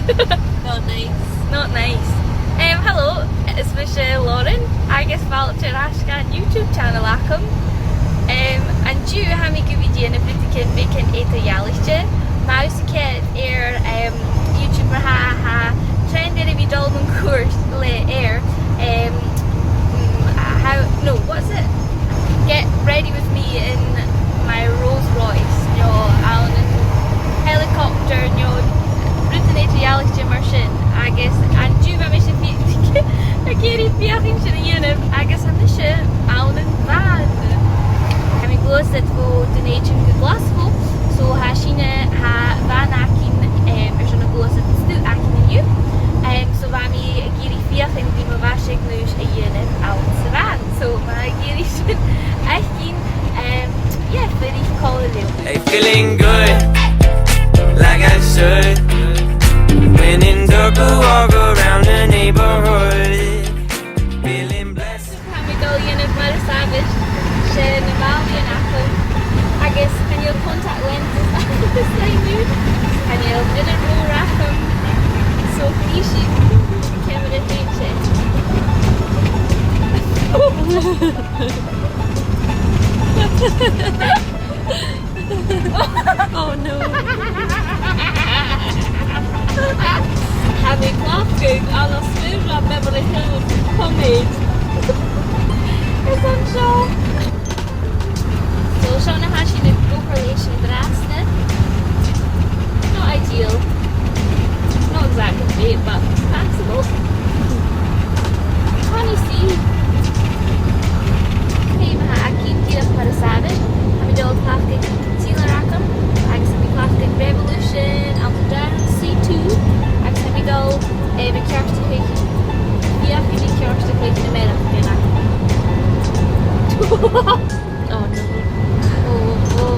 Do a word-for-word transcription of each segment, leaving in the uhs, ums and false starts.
Not nice. Not nice. Um, hello, is mise Lauren, agus fàilte air ais dhan YouTube channel agam. Um, an-diugh tha mi gu bhith a' dèanamh rudeigin beagan eadar-dhealaichte. Ma tha thusa a' coimhead air, um, YouTube mar-thà, tha trend air a bhith a' dol mun cuairt le air, um, mm, how, no, what's it? Get ready with me in my Rolls Royce, no, ann an helicopter, no, rudan eadar-dhealaichte mar sin, agus an-diugh bha mise a' feuchainn, ag iarraidh feuchainn sin a dhèanamh, agus tha mise ann am van. Tha mi a' gluasad bho Dùn Èideann gu Glaschu, so tha sinne, tha van againn, um, airson a' gluasad an stuth againn an-diugh. Um, so bha mi ag iarraidh feuchainn dè mo mhaise-ghnùis a dhèanamh anns a' van. So, ma tha ag iarraidh sin fhaicinn, um, yeah, fuirich còmhla rium. Hey, feeling good, like I should. When in dark, I walk around the neighborhood. Feeling blessed. Tha mi a' dol a dhèanamh mar as àbhaist, 's e na màlaidhean agam, agus chan eil contact lenses agam an-diugh, chan eil mirror mòr agam, so chì sibh an camera fhèin sin. Oh no. Tha mi a' cleachdadh an-asgaidh Beverly Hills Pomade. Is an seo. So, seo na tha sinn ag obair leis an-dràsta. Not ideal. Not exactly great, but passable. Can you see? Hey, ma tha againn dìreach mar as àbhaist. Tha mi a' dol a chleachdadh concealer agam, agus tha mi a' cleachdadh Revolution Ultra Dark C two, agus tha mi a' dol, eh, a' ceartachadh, feuchainn ri ceartachadh na mearachdan agam. Oh no. Oh, oh.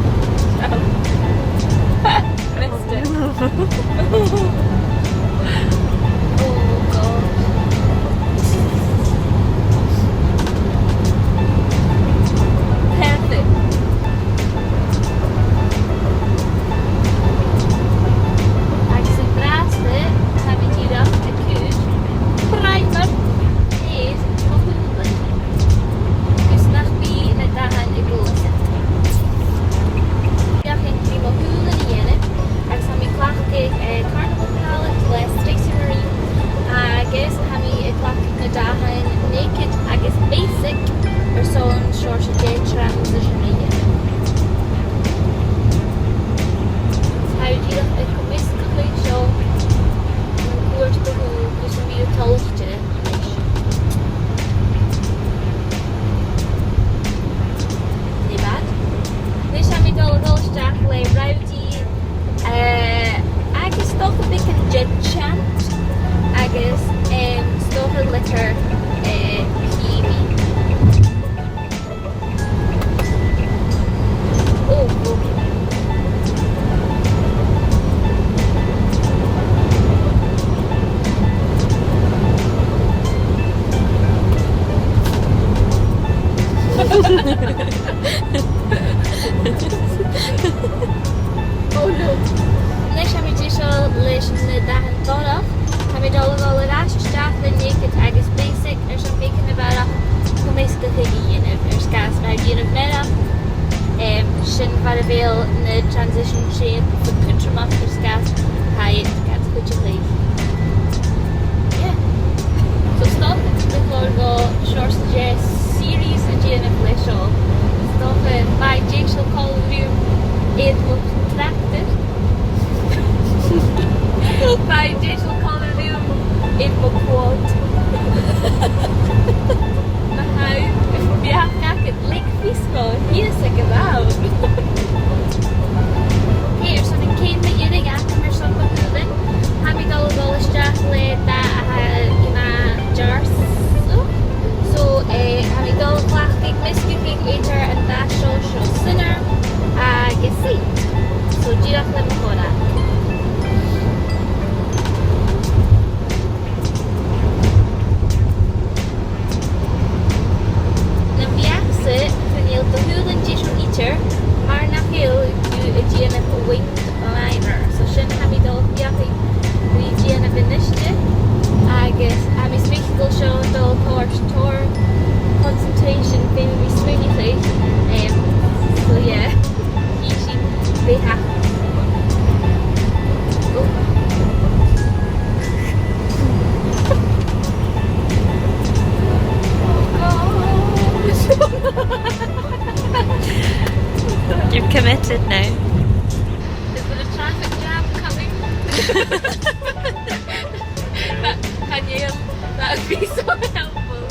That, chan eil, that would be so helpful.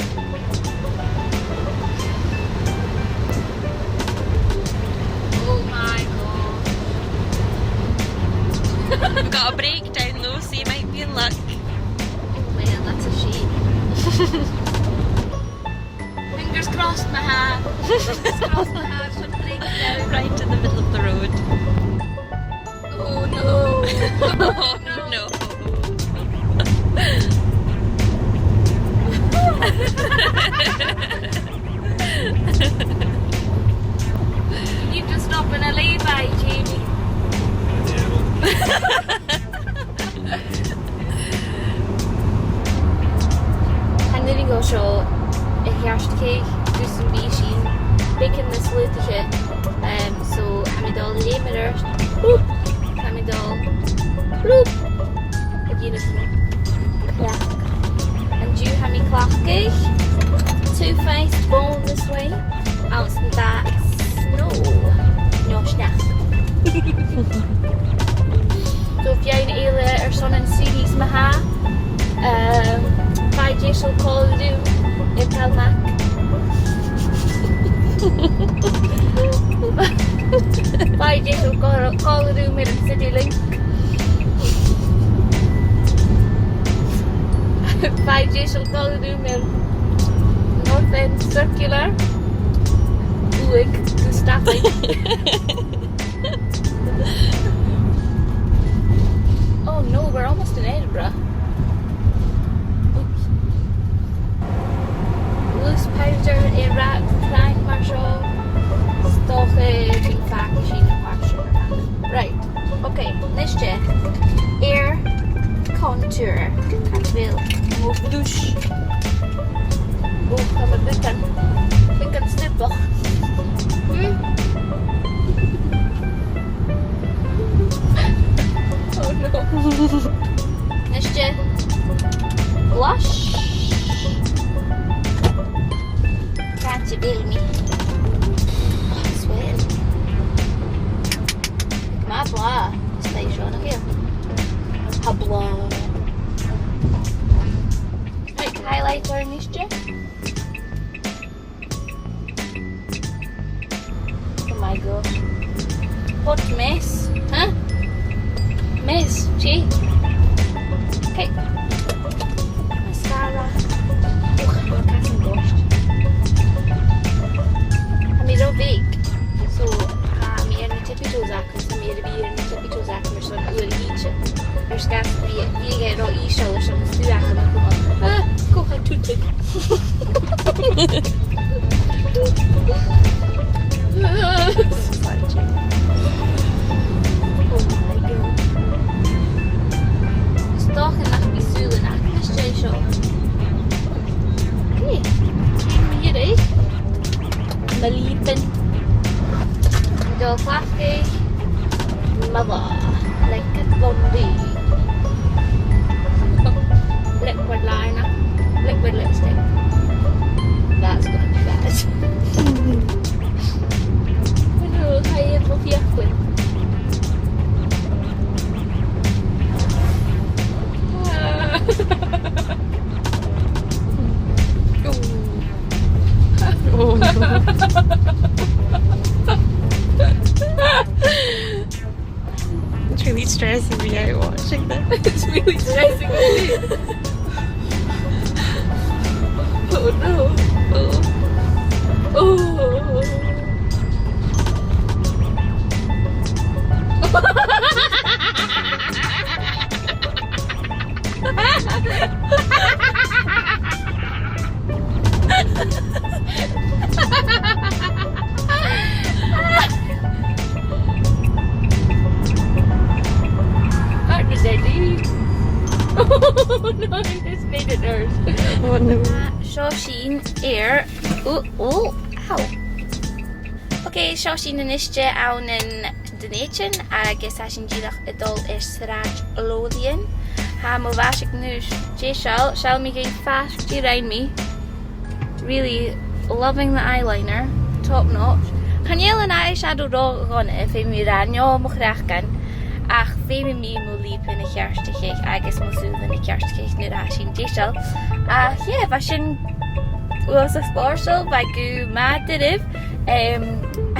Oh my God. We've got a breakdown though, so you might be in luck. Oh man, that's a shame. Fingers crossed, my heart. Fingers crossed, my heart. Should break down. Right in the middle of the road. Oh no. Oh no. You need to stop in a lay-by, Jamie. Tha an uinneag seo a' cheartachadh gus am bi sinn beagan nas slaodaiche, em, so tha mi a' dol a leum air adhart. Whoop! Tha mi a' dol. Bloop! A' dèanamh cleachdadh. An-diugh tha mi a' cleachdadh two-faced bone this way. Anns an dath snow. No sneachd. So, feadhainn eile airson an series ma-thà, um, faigh deiseil còmhla rium air Calmac. Faigh deiseil còmhla, còmhla rium air an City Link. Faigh deiseil còmhla rium air North End Circular. Uaigh gu stapaidh. Oh no, we're almost in Edinburgh. Oops. Loose powder air a' chraic mar seo. 'S dòcha gum fàg sinn e mar seo. Right. Okay, a-nis, air contour. Chan eil mo bhruis. Oh, tha mo bhucan. Bhucan snubbach. Hmm? Oh no. A-nis, blush. Càit a bheil mi? Sweating. Tha mi blàth. Is e seo nach eil. Tha blàth. Right, highlighter a-nis. Oh my gosh. What mess? Huh? Mess, see? Okay. Mascara. Och, tha mi a' coimhead gu math goirt. Tha mi ro bheag. So, tha mi air na tippy toes agam. Tha mi air a bhith air na tippy toes agam airson uair a thìde. Air sgàth 's gum bi, bhiodh e ro ìosal airson an stuth agam a chumail. Ah, cò tha a' tuiteam? Sorry, Jane. Oh my God. Is dòcha nach bi sùilean agam às dèidh seo. Okay. Cùm mi a-rithist. Mo lìoban. Dol a chleachdadh. Mother. Like a zombie. Liquid liner. Liquid lipstick. That's gonna be bad. Oh no, tha e air mo fhiaclan. Ah. Oh. Oh, no. It's really stressing me out watching this. It's really stressing me. Oh, no. Oh. Oh. That was deadly. Oh no, I just made it hurt. Oh no. Seo sinn air. Oh, oh, ow. Okay, seo sinn a-nis ann an Dùn Èideann agus tha sinn dìreach a' dol air Sràid Lothian. Tha mo mhàileid an-diugh deiseil, seall mi gu faisg ri rinn mi. Really loving the eyeliner, top notch. Chan eil an eyeshadow ro dhona, feumaidh mi ràdh, no mo chraiceann, ach feumaidh mi mo leapan a cheartachadh agus mo shùilean a cheartachadh nuair a tha sinn deiseil. Ach, yeah, bha sin uabhasach spòrsail, bha e gu math doirbh. Em,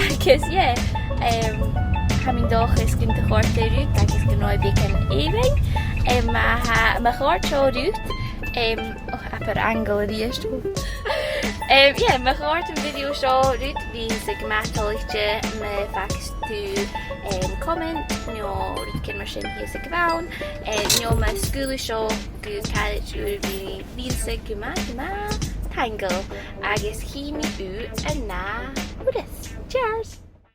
agus, yeah, em, tha mi an dòchas gun do chòrd e ribh agus gun robh e beagan èibhinn. Em, ma tha, ma chòrd seo ribh, em, oh, abair angle a-rithist. Em, yeah, ma chòrd am video seo ribh, bidh mise gu math toilichte ma fhaigheas tu, em, comment, no rudeigin mar sin shìos aig a' bhonn. Em, no ma sgaoil thu seo gu caraid ùr, bidh mise gu math, gu math taingeil. Agus chì mi thu an ath-thuras. Cheers!